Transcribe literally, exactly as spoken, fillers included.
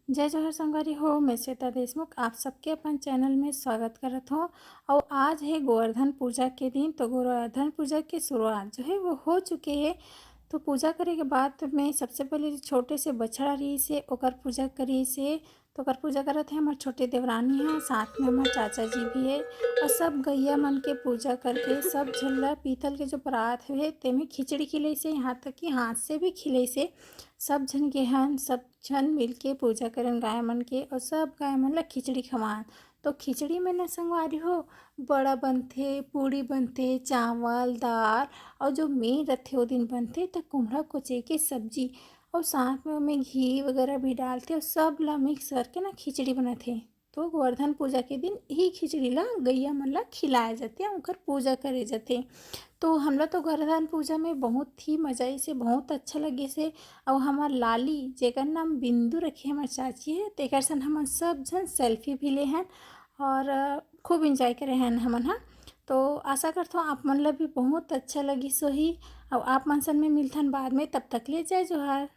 जय जोहार संगवारी हो, मैं श्वेता देशमुख आप सबके अपन चैनल में स्वागत करत हों। अउ आज हे गोवर्धन पूजा के दिन, तो गोवर्धन पूजा के शुरुआत जो हे वो हो चुके हे। तो पूजा करे के बाद में सबसे पहले जो छोटे से बछड़ा रहिस हे ओकर पूजा करिस हे। तो ओकर पूजा करत हे हमर छोटे देवरानी ह, साथ में हमर चाचा जी भी हे। अउ सब गैया मन के पूजा करके सब झन ला पीतल के जो परात हे तेमे खिचड़ी खिलइस हे, यहाँ तक कि हाथ से भी खिलइस हे। सब झन गे हन, सब झन मिलके पूजा करन गाय मन के, अउ सब गाय मन ला खिचड़ी खवान। तो खिचड़ी में न संगवारी हो, बड़ा बनथे, पूड़ी बनथे, चावल, दाल, अउ जो मेन रथे ओ दिन बनथे त कुम्हड़ा कोचे के सब्जी, अउ साथ में ओमे घी वगैरह भी डालथे, अउ सब ला मिक्स करके ना खिचड़ी बनाथे। तो गोवर्धन पूजा के दिन यही खिचड़ी ला गैया मन ला खिलाए जाथे, ओकर पूजा करे जाथे। तो हमला तो गोवर्धन पूजा में बहुत ही मजा आइस हे, बहुत अच्छा लगिस हे। अउ हमर लाली, जेकर नाम बिंदु रखे हमर चाची हे, तेकर संग हमन सब झन सेल्फी भी ले हन अउ खूब एंजॉय करे हन हमन ह। तो आशा करथों आप मन ला भी बहुत अच्छा लगिस होही। अउ आप मन संग में मिलथन बाद में, तब तक ले जय जोहार।